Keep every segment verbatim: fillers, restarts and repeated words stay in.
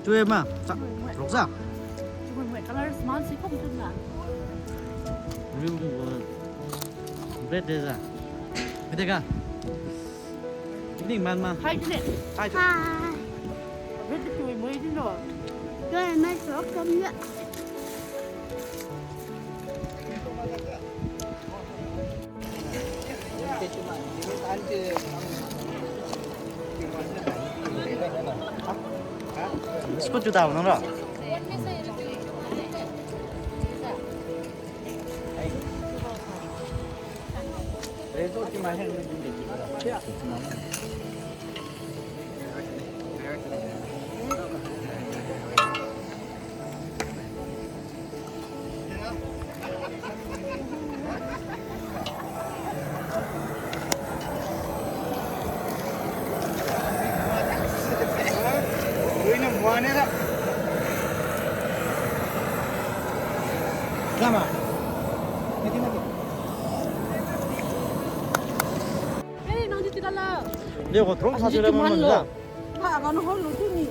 Chui ma, sa, rok sa. Chui ma, color small si kong chui na. Riu kong ko. Bread de sa. Mide ka. Ini man ma. Hai de. Hai de. Hai. Bread de chui mo di no. Chui mai sok kam ya. School chu tao nang ra? Eh, nang di tidak lah. Dia ko terus satu dah mana? Ha, kau nak hol lu tu ni.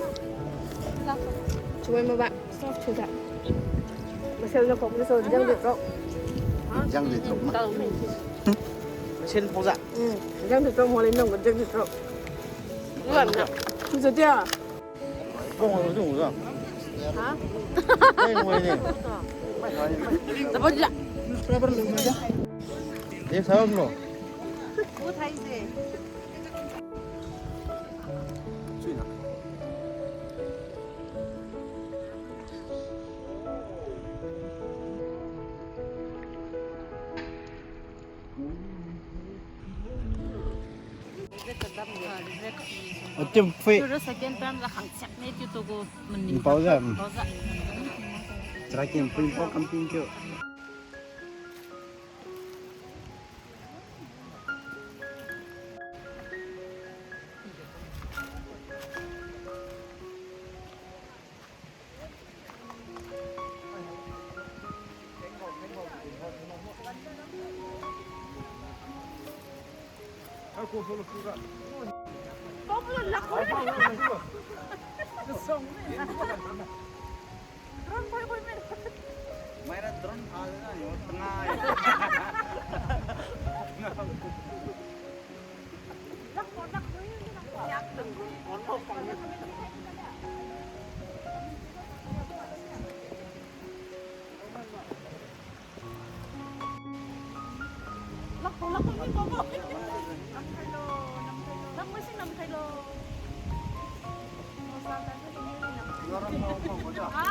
Cuba maba, soft cuba. Masih nak kau boleh so jang di trok. Jang di trok ma. Masih pokja. Hmm, jang di trok, mulai nang jang di trok. Bukan nak. Cuba dia. Kau mau tu, kau? Ha? Eh, kau ini. Dapat je. Dia salam lo. Kau thai je. Otim phui. Pauza. Pauza. Terakhir pui pau camping ke. Drone koi koi men. Maira drone phal na yo tanga. Lak ko lak ko. Yak lak ko. Lak ko, lak ko, lak ko. Lak ko si nam khailo. Ha?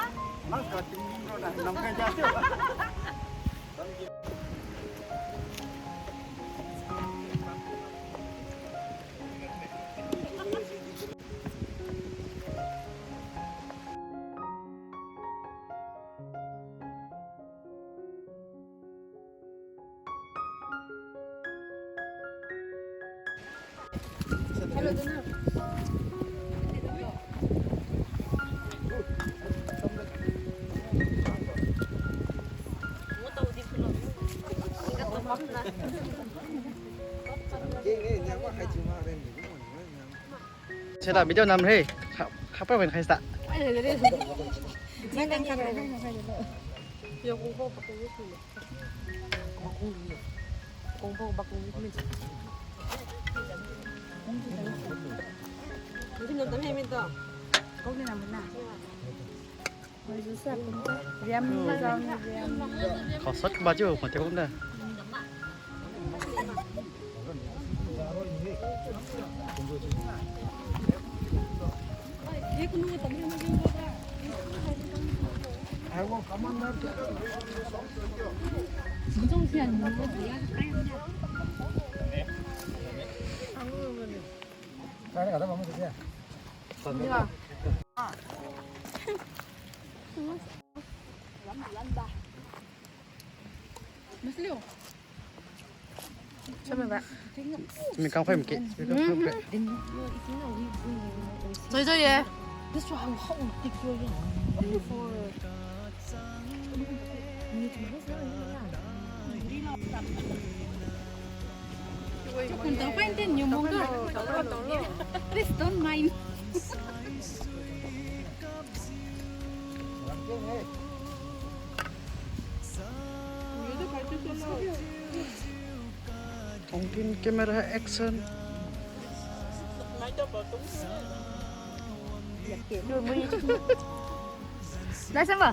Sela video nam re. Kha, khapa wen khai sta. Khao sat kaba chiu, khao te kumda. Zoi zoi ye. Please don't mind. Ongpin camera action. Nice ba?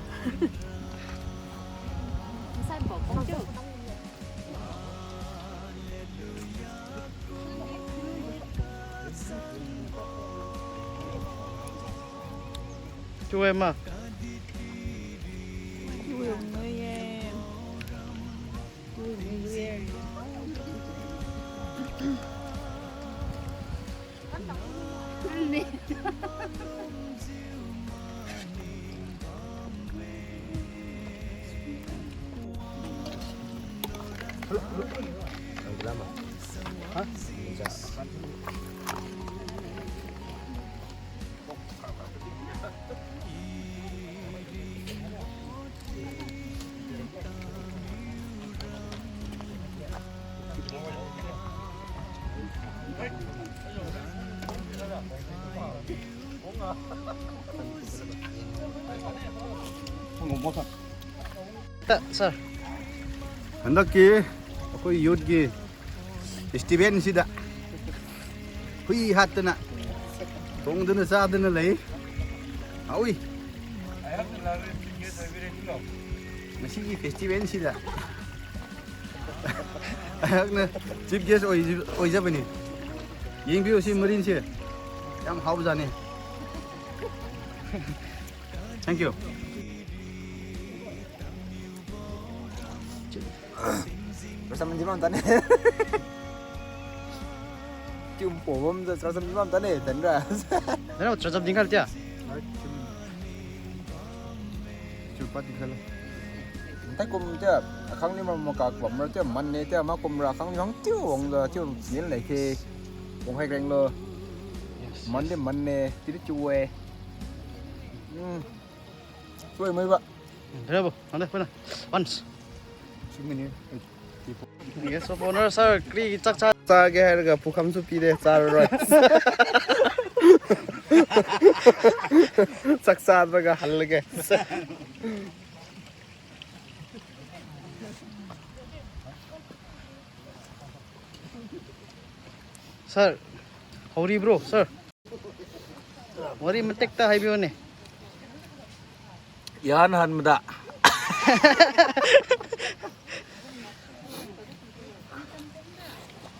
Chiu-e ma. Ta, sir. Handakki, akhui youth ki festival sida hui hattana, tongdana chadana lei. Awi. Ngasigi festival sida. Aihakna chief guest oi, oijabani. Yengbiu si marinse. Yam haobo jani. Thank you. Chara cham di bam tane. Chiu mpo bam ja chara cham di bam tane, tanra. Nara chara cham di kha tia. Chiu pati khala. Ntai kum tia, akhang ni ma maka kum ra tia, man ne tia, ma kum ra akhang ni hang tiu wang ja, tiu yin lai khe. Wang hai reng lo. Yes, man de yes. Man ne, tiri chiu-e. Hmm. Chiu-e mai ba. Bravo, ande, puna. Once. Chiu mini. Guest of honor, sir, kri chak cha. Chage haiga pukham su pide, charoi. Chak charaga hal ge. Sir, howri bro, sir. Wari matekta haibiu ne. Yan han mada.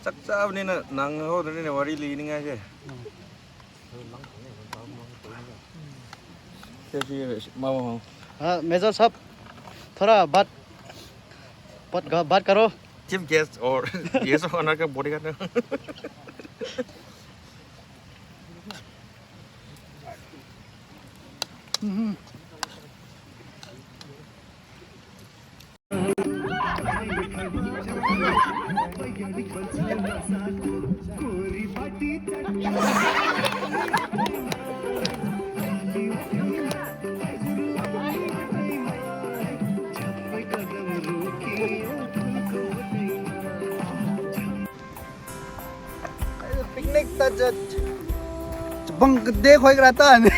Chak chab ni na nang ho ni wari li ni ngai se. Major sahab, thoda baat, baat, baat karo. Chief guest or guest of honor ka bodyguard na. Picnic ta chat. Chabang kade khoi kara ta ne.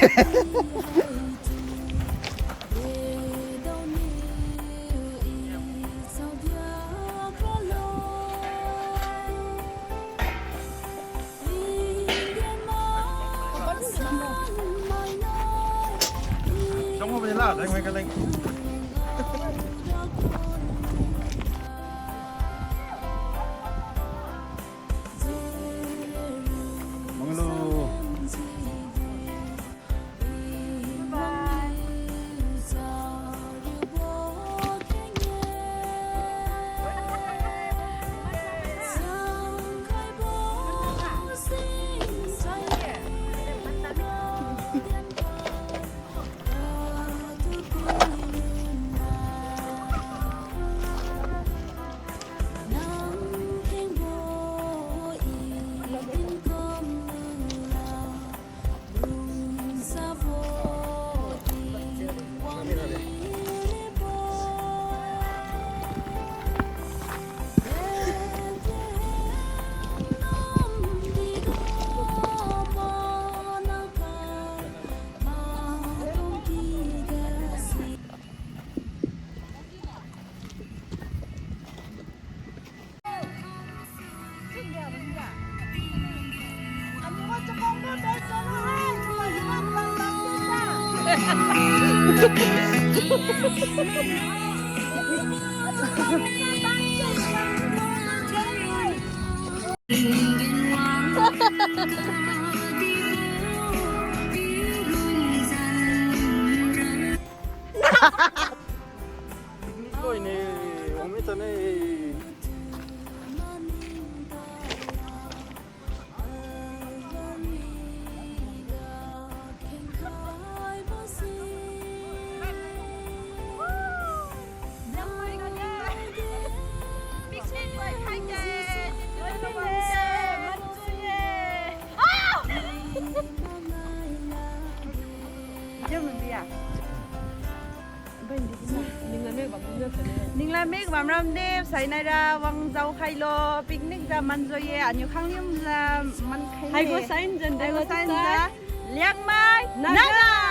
Picnic loine, wangmi tane. Ningla mek bam ramde, sainaira wang zao khailo, picnic ja manjoye, aniu khangniu ja man khai. Haibo sign jan de, haibo sign ja. Liangmai Naga. Naga.